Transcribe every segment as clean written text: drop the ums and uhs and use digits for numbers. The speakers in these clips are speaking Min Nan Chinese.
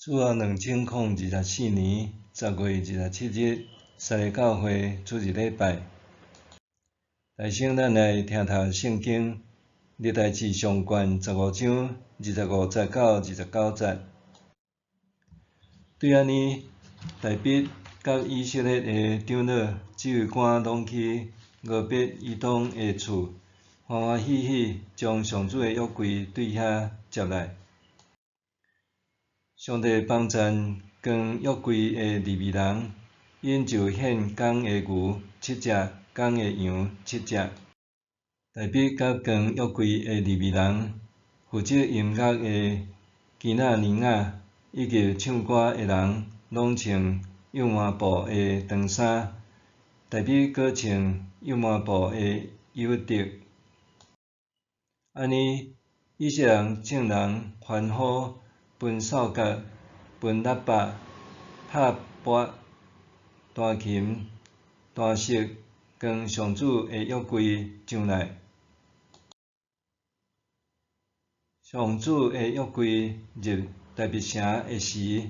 主後2024年10月27日，三个教會主日禮拜。台先咱來聽讀聖經，歷代志上卷15章25節到29節。對按呢，大衛佮以色列的長老、指揮官攏去俄別以東的厝，歡歡喜喜將上主的約櫃對遐接來。上帝幫贊扛約櫃的利未人，𪜶就獻公的牛七隻，公的羊七隻。大衛佮扛約櫃的利未人，負責音樂的基納尼亞，以及唱歌的人，攏穿幼麻布的長衫。大衛閣穿幼麻布的友德。按呢，以色列人眾人歡呼，歕掃角、歕喇叭、拍缽、彈琴、彈瑟，扛上主的約櫃上來。上主的約櫃入大衛城的時，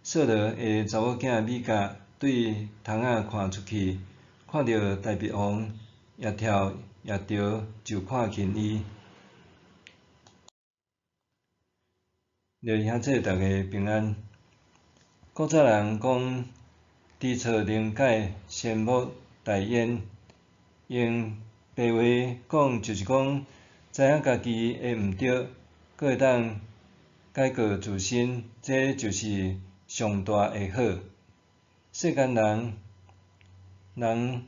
掃羅的查某囝米甲對窗仔看出去，看著大衛王也跳也著，就看輕伊。弟兄姊逐家平安。古早人講，知錯能改，善莫大焉。用白話講，就是講知影家己的毋對，閣會當改過自新，這就是上大的好。世間人，人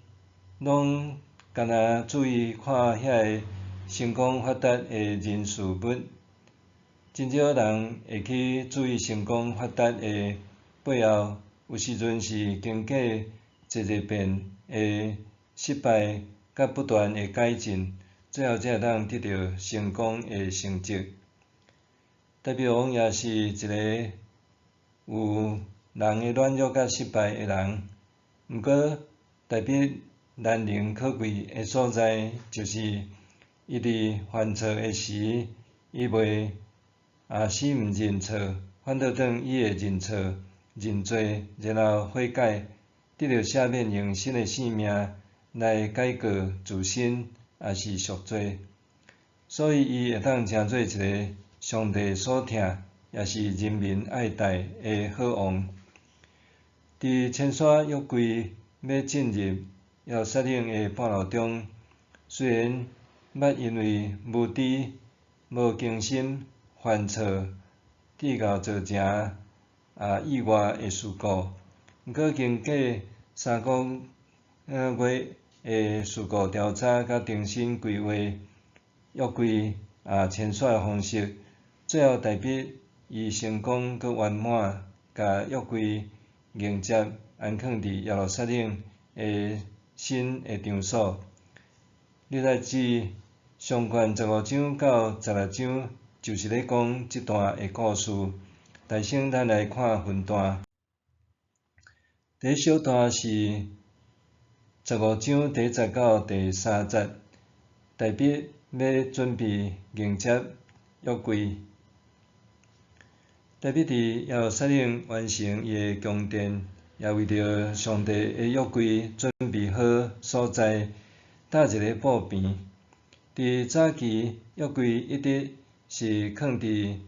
攏干焦注意看遐个成功發達的人事物。真少人會去注意成功發達的背後，有時陣是經過濟濟遍的失敗，佮不斷的改進，最後才會當得著成功的成績。大衛王也是一个有人的軟弱佮失敗的人，毋過大衛難能可貴的所在，就是伊佇犯錯的時，伊袂死毋認錯，反倒轉伊會認錯、認罪，然後悔改，得著赦免，用新的生命來改過自新，抑是贖罪。所以伊會當成做一个上帝所疼，也是人民愛戴的好王。佇遷徙約櫃欲進入耶路撒冷的半路中，雖然捌因為無知、無經心犯錯，致到造成意外的事故，毋過經過3個月的事故調查佮重新規劃約櫃遷徙的方式，最後大衛伊成功閣圓滿，共約櫃迎接安囥佇耶路撒冷的新的場所。歷代志上卷15章到16章，就是咧講這段的故事。台先咱來看分段。第一小段是15章第一節到第三節，大衛欲準備迎接約櫃。大衛佇耶路撒冷完成伊的宮殿，也為著上帝的約櫃準備好所在，搭一个布棚。佇早期，約櫃一直是囥佇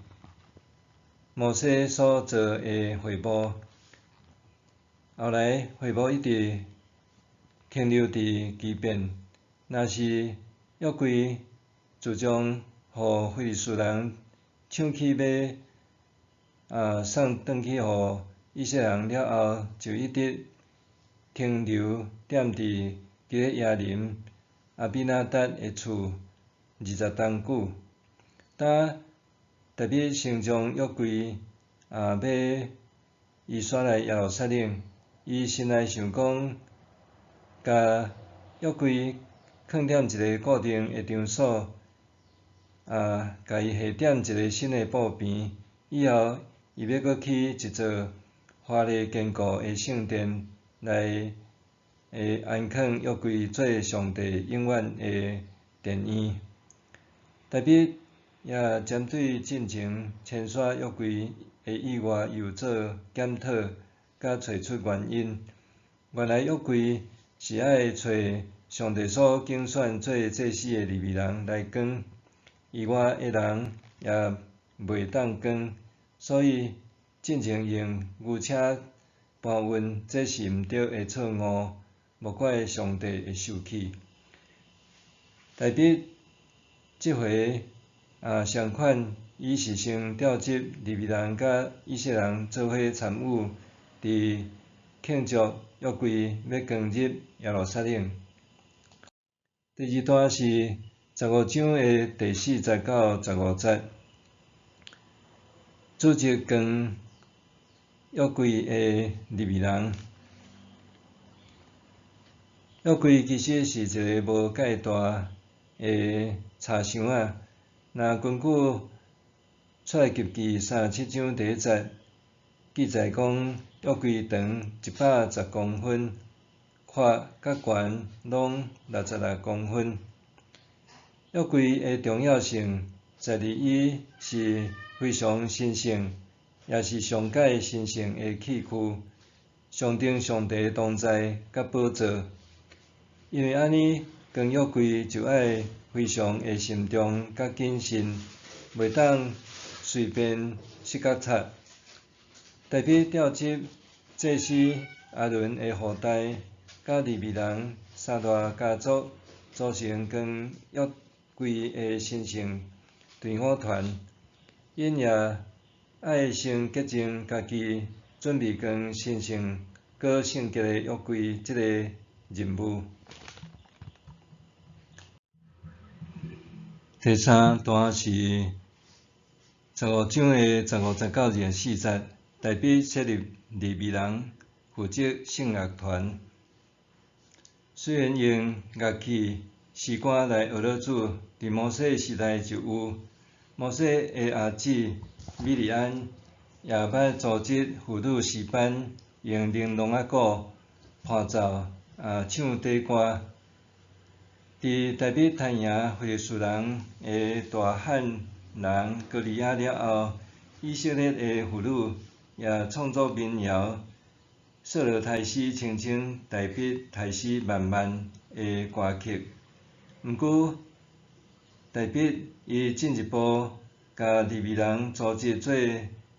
摩西所造的會幕，後來會幕一直停留佇基遍。若是約櫃自從予非利士人搶去欲送轉去予以色列人了後，就一直停留踮佇基列耶琳亞比拿達的厝20冬久。當大衛先將約櫃欲移徙來耶路撒冷，伊心內想講，共約櫃囥踮一個固定的場所，共伊下踮一个新的布棚，以後伊欲閣起一座華麗堅固的聖殿來安囥約櫃做上帝永遠的殿院。大衛也針對進前遷徙約櫃的的意外有做检讨，佮揣出原因。原来约柜是爱揣上帝所拣选做祭司的利未人来扛，以外的人也袂当扛，所以进前用牛车搬运，这是毋著的错误，莫怪上帝会受气。大卫这回也相款，伊是先召集利未人佮以色列人做伙参与伫庆祝约柜欲扛入耶路撒冷。第二段是十五章的第四节到十五节，主责扛约柜的利未人。约柜其实是一个无盖大的柴箱仔，若根据出埃及记37章第一节记载讲，约柜长110公分，宽佮悬拢66公分。约柜的重要性在于伊是非常神圣，也是上盖神圣的器具，象征上帝同在佮宝座。因为按呢，扛约柜就爱非常的慎重佮谨慎，袂当随便失觉擦。大卫召集祭司亚伦的后代，佮利未人三大家族组成扛约柜的神圣队伍团，𪜶也爱先洁净家己，准备扛神圣阁圣洁的约柜这个任务。第三段是十五章的十五节到24节，大卫设立利未人负责圣乐团。虽然用乐器、诗歌来学乐主，伫摩西时代就有。摩西的阿姊米利安也捌组织妇女诗班，用玲珑仔鼓伴奏啊唱短歌。伫大卫弹赢非利士人的大汉人歌利亚了后，以色列的妇女也创作民谣，扫罗刣死千千，大卫刣死万万的歌曲。毋过，大卫伊进一步共利未人组织做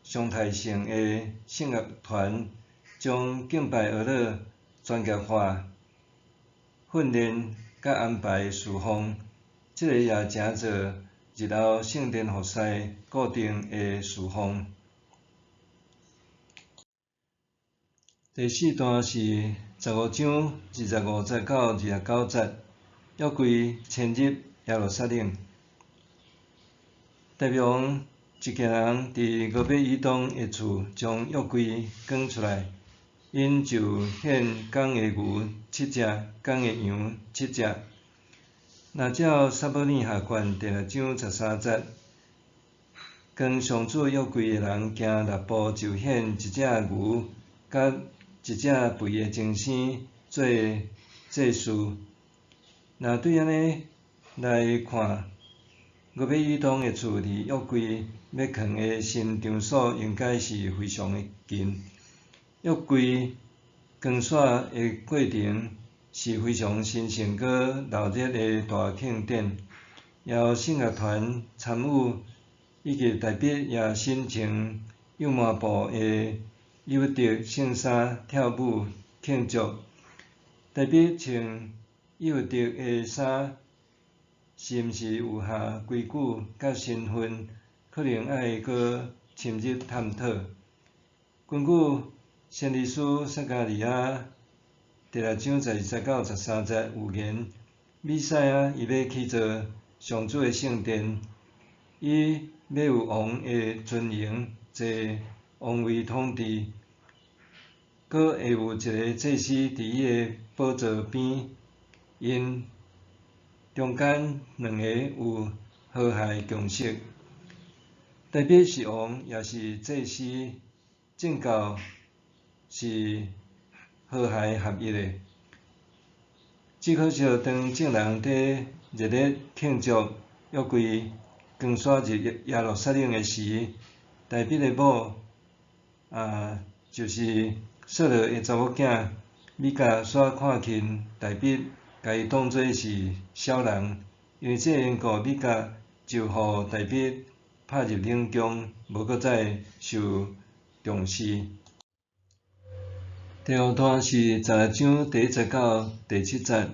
常态性的圣乐团，将敬拜乐乐专业化训练佮安排事奉，这个也成做日后圣殿服侍固定的事奉。第四段是十五章25节到29节，约柜迁入耶路撒冷。大卫王一家人伫俄别以东的厝将约柜扛出来，𪜶就献公的牛七只，公的羊七只。若照撒母耳下卷第六章13节，扛上主约柜的人行六步就献一只牛，佮一只肥的精牲做祭司。若对按呢来看，俄别以东的厝离约柜欲囥的新场所应该是非常的近。约柜扛徙的过程是非常神圣阁热闹的大庆典，也有圣乐团参与，以及大卫也身穿幼麻布的以弗得圣衫跳舞庆祝。大卫穿以弗得的衫，是毋是有合规矩佮身份，可能爱阁深入探讨。根据先知书撒迦利亚第六章12节到13节预言，弥赛亚伊欲起造上主的圣殿，伊欲有王的尊荣，坐王位统治，阁会有一个祭司伫伊的宝座边，𪜶中间两个有和谐共识。大卫是王，也是祭司，政教是和谐合一的。只可惜，当众人伫热烈庆祝约柜扛徙入耶路撒冷的时，大卫的某就是掃羅的查某囝米甲煞看輕大衛，共伊當做是小人，因為這個緣故，米甲就予大衛拍入冷宮，無閣再受重視。第五段是十六章第一節到第七節，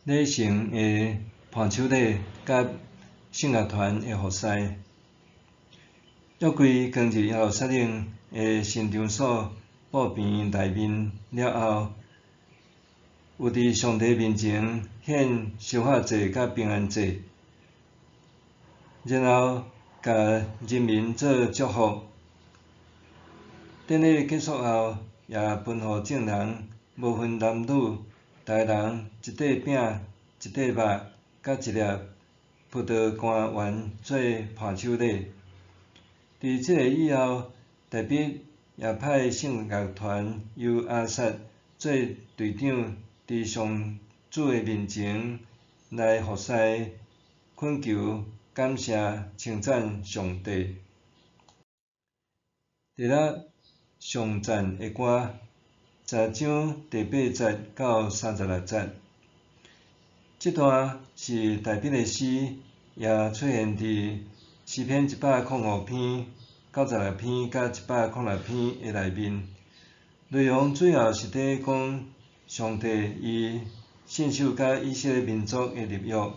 禮成的伴手禮佮聖樂團的服侍。約櫃扛入耶路撒冷的新場所布棚內面了後，有佇上帝面前獻燒化祭佮平安祭，然後共人民做祝福。典禮結束後，也吩咐眾人無分男女，逐个人一塊餅、一塊肉，佮一粒葡萄乾丸做伴手禮。佇這个以後，大衛也派聖樂團由亞薩做隊長，佇上主的面前來服侍、懇求、感謝、稱讚上帝。第六頌讚的歌，十章第八節到36節。這段是大衛的詩，也出現佇詩篇105篇、96篇佮106篇的內面。內容主要是佇講上帝伊信守佮以色列民族的立約，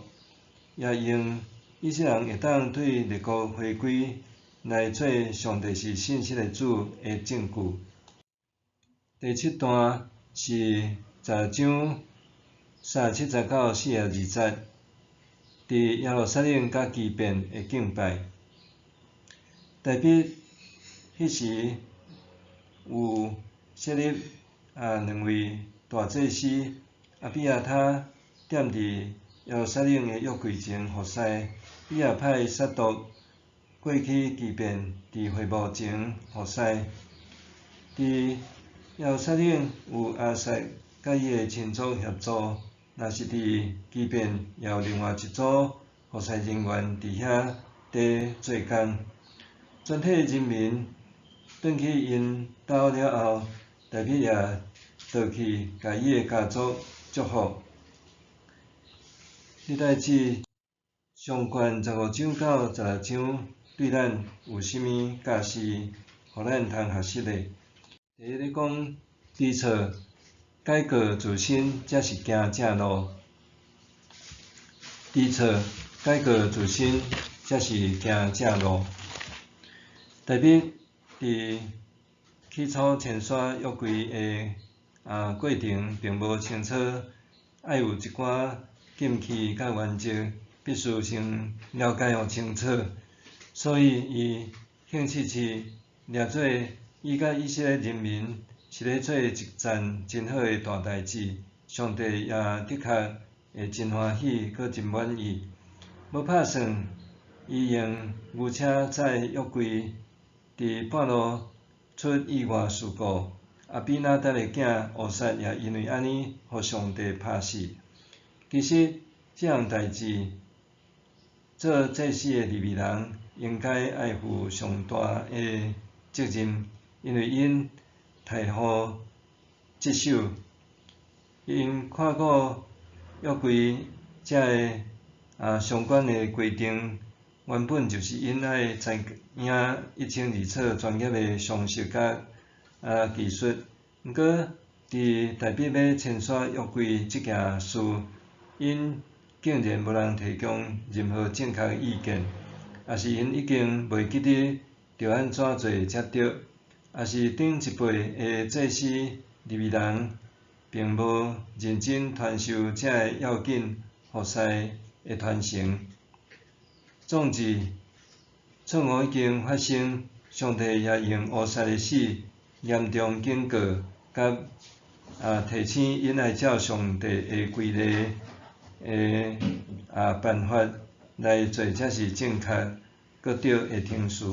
也用以色列人會當對列國回歸來做上帝是信實的主的證據。第七段是十章37節到42節，佇耶路撒冷佮基遍的敬拜。大衛彼時有設立兩位大祭司亞比亞他踮佇耶路撒冷的約櫃前服侍，伊也派撒督過去基遍佇會幕前服侍。佇耶路撒冷有亞薩佮伊的親族協助，若是佇基遍也有另外一組服侍人員佇遐佇做工。全體人民轉去𪜶兜了後，大衛也倒去共伊的家族祝福。歷代志上卷15章到16章對咱有啥物教示，予咱通學習的？第一咧講，知錯改過自新，才是行正路。知錯改過自新，才是行正路。大衛佇起初簽署約櫃的過程，並無清楚愛有一寡禁忌佮原則，必須先了解予清楚。所以伊興趣趣掠做伊佮以色列人民是咧做一件真好的大代誌，上帝也的確會真歡喜，閣真滿意。無拍算，伊用牛車載約櫃，佇半路出意外事故，亞比拿達的囝烏撒也因為按呢，予上帝拍死。其實，這項代誌，做祭司的利未人應該愛負上大的責任，因為𪜶怠忽職守，𪜶看顧約櫃這个相關的規定，原本就是𪜶愛知影一清二楚專業的常識佮技術。毋過，佇大衛欲遷徙約櫃這件事，𪜶竟然無人提供任何正確的意見，抑是𪜶已經袂記得著按怎做才對，抑是頂一輩的祭司利未人並無認真傳授這个要緊服侍的傳承。總之，錯誤已經發生，上帝也用烏撒的死嚴重警告，佮提醒𪜶愛照上帝的規例的辦法來做，才是正確閣對的程序。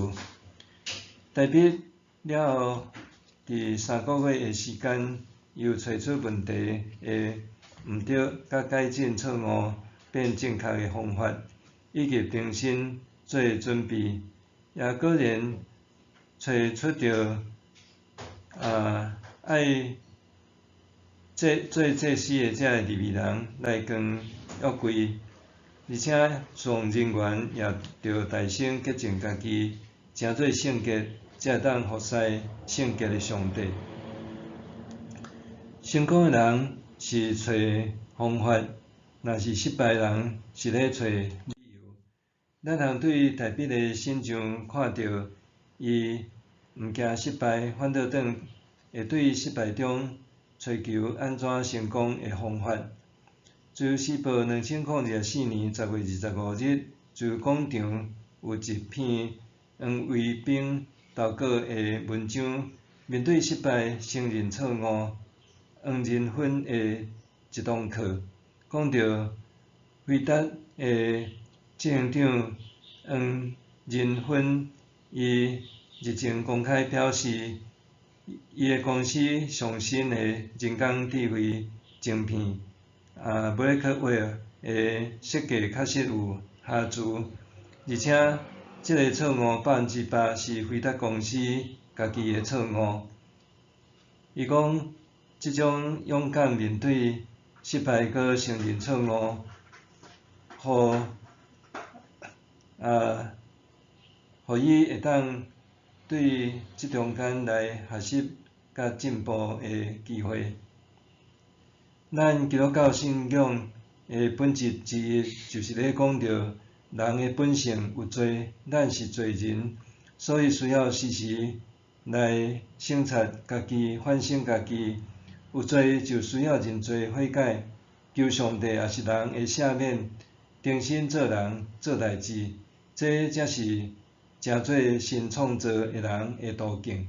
大衛了後，佇3個月的時間，又揣出問題的毋對，佮改進錯誤變正確的方法，以及重新做準備。也果然揣出著愛做做祭司的這个利未人來扛約櫃，而且侍奉人員也著大聲潔淨家己，成做聖潔，才會當服侍聖潔的上帝。成功的人是揣方法，若是失敗人是咧揣理由。咱通對大衛的身上看著，伊毋驚失敗，反倒轉會對失敗中揣求按怎成功的方法。自由時報2024年10月25日，自由廣場有一篇黃維兵投稿的文章，面對失敗，承認錯誤，黃仁勳的一堂課，講著輝達的執行長黃仁勳，伊日前公開表示，伊的公司上新的人工智慧晶片Blackwell 的設計確實有瑕疵，而且這个錯誤100%是輝達公司家己的錯誤。伊講，這種勇敢面對失敗，閣承認錯誤，予伊會當對這中間來學習佮進步的機會。咱基督教信仰的本質之一，就是咧講著人的本性有罪，咱是罪人，所以需要時時來省察家己、反省家己。有罪就需要認罪悔改，求上帝抑是人的赦免，重新做人做代誌，這才是成做新創造的人的途徑。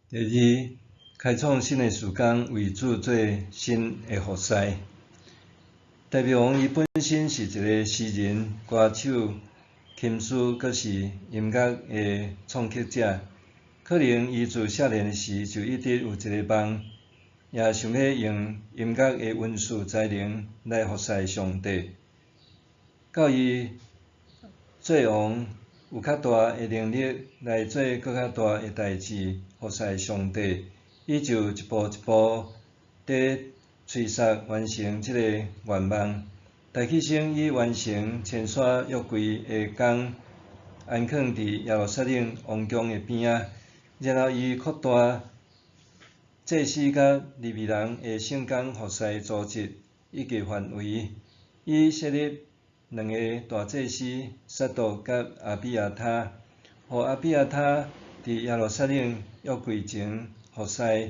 第二，開創新的事工，為主做新的服侍。大衛王伊本身是一个詩人、歌手、琴師，閣是音樂的創曲者。可能伊自少年時就一直有一个夢，也想欲用音樂的恩賜才能來服侍上帝。到伊做王有較大的能力來做閣較大的代誌，服侍上帝，伊就一步一步佇催促完成這个願望。大器先伊完成遷徙約櫃的工，安囥佇耶路撒冷王宮的邊仔，然後伊擴大祭司佮利未人的聖工服侍組織以及範圍。伊設立兩个大祭司撒督佮亞比亞他，予亞比亞他佇耶路撒冷約櫃前服侍，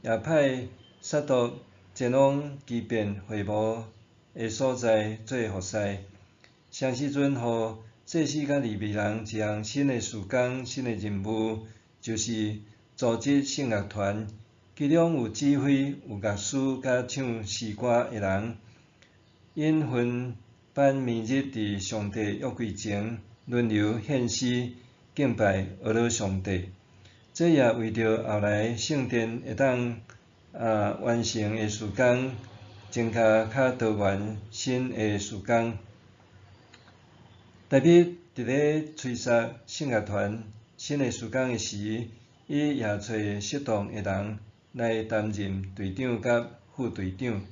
也派撒督前往基遍會幕的所在做服侍。啥時陣予祭司佮利未人一項新的事工、新的任務，就是組織聖樂團，其中有指揮、有樂師佮唱詩歌的人，𪜶分班每日佇上帝約櫃前輪流獻詩敬拜阿羅上帝。這也為著後來聖殿會當完成的事工，增加較多元新的事工。大衛佇咧催促聖樂團新的事工的時，伊也揣適當的人來擔任隊長佮副隊長。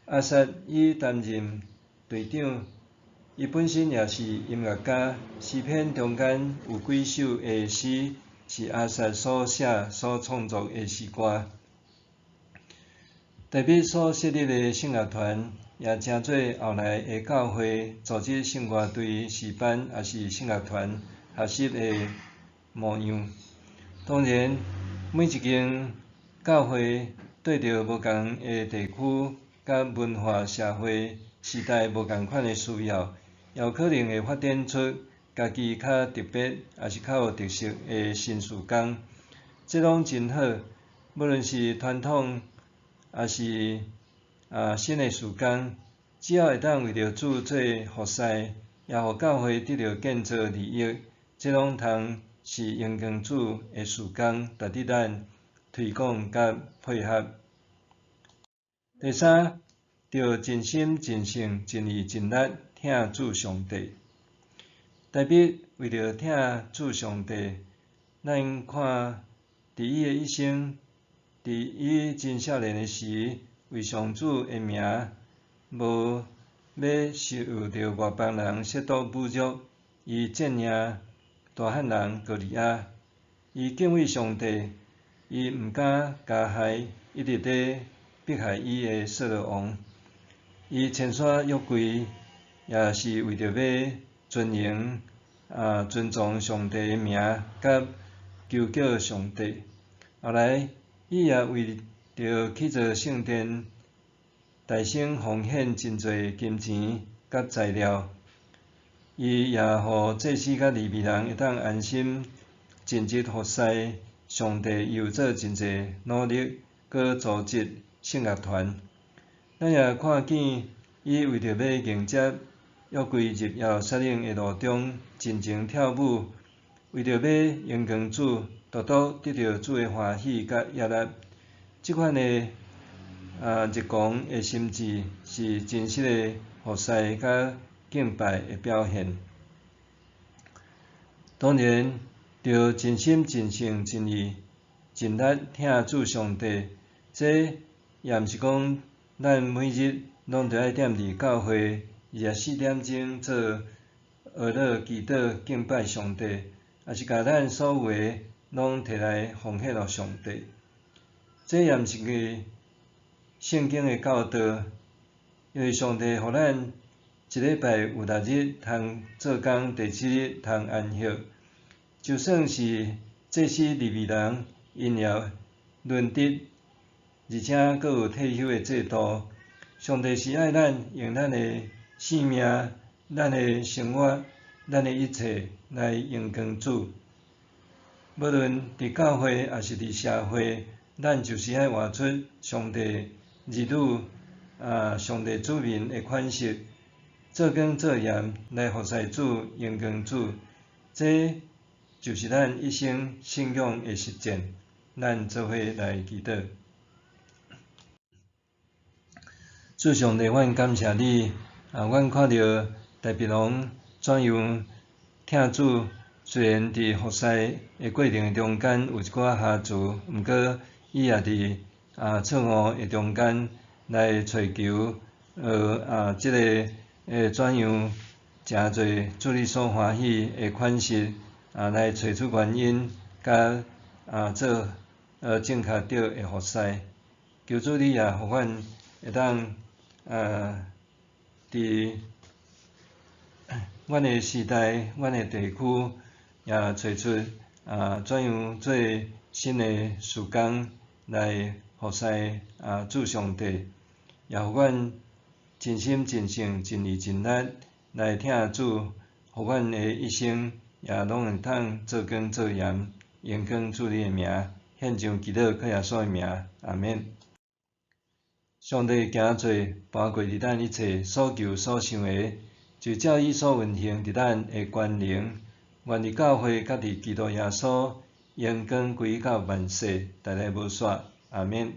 亞薩伊擔任隊長，伊本身也是音樂家，詩篇中間有幾首的詩是亞薩所寫、所創作的詩歌。大衛所設立的聖樂團，也成做後來的教會組織聖樂隊詩班，抑是聖樂團學習的模樣。當然，每一間教會對著無仝的地區佮文化社會時代無仝款的需要，也有可能會發展出家己較特別，抑是較有特色的新事工。這攏真好，無論是傳統，抑是新的事工，只要會當為著主做服侍，也予教會得著建造利益，這攏通是榮光主的事工，值得咱推廣佮配合。第三，著盡心、盡性、盡意、盡力疼主上帝。大衛為著疼主上帝，咱看佇伊的一生，佇伊真少年的時，為上主的名，無欲受著外邦人褻瀆侮辱，伊戰贏大漢人歌利亞。伊敬畏上帝，伊毋敢加害一直咧迫害伊的掃羅王。伊遷徙約櫃，也是為著欲尊榮尊崇上帝的名，佮求叫上帝。後來，伊也為著起造聖殿，大聲奉獻真濟金錢佮材料。伊也予祭司佮利未人會當安心盡職服侍上帝，伊有做真濟努力，閣組織聖樂團。咱也看見伊為著欲迎接約櫃入耶路撒冷的路中，盡情跳舞，為著欲榮光主，獨獨得著主的歡喜佮悅納。這款的熱狂的心志，是真實的服侍佮敬拜的表現。當然，著盡心盡性盡意盡力疼主上帝，這也毋是講咱每日攏著愛踮佇教會24點鐘做哀禱祈禱敬拜上帝，抑是共咱所有的攏提來奉獻予上帝。這也毋是聖經的教導，因為上帝予咱一禮拜有六日通做工，第七日通安息。就算是祭司利未人，𪜶也輪值，而且閣有退休的制度。上帝是愛咱用咱的性命、咱的生活、咱的一切來榮光主。無論佇教會抑是佇社會，咱就是愛活出上帝兒女上帝子民的款式，做工做鹽來服侍主、榮光主。這就是咱一生信仰的實踐。咱做伙來祈禱。主上帝，阮感謝你阮看著大衛王怎樣疼主，雖然佇服侍的過程中間有一寡瑕疵，毋過伊也佇錯誤的中間來揣求，這个怎樣誠濟主你所歡喜的款式來揣出原因，佮做正確對的服侍。求主你也予阮會當佇阮的時代、阮的地區，也揣出怎樣做新的事工來服侍主上帝，也予阮盡心盡性盡意盡力來疼主，予阮的一生也攏會當做工做鹽，榮光主你的名，獻上祈禱靠耶穌的名，阿們。上帝行做搬過佇咱一切所求所想的，就照伊所運行佇咱的權能，願佇教會佮佇基督耶穌榮光歸到萬世，代代無煞。阿們。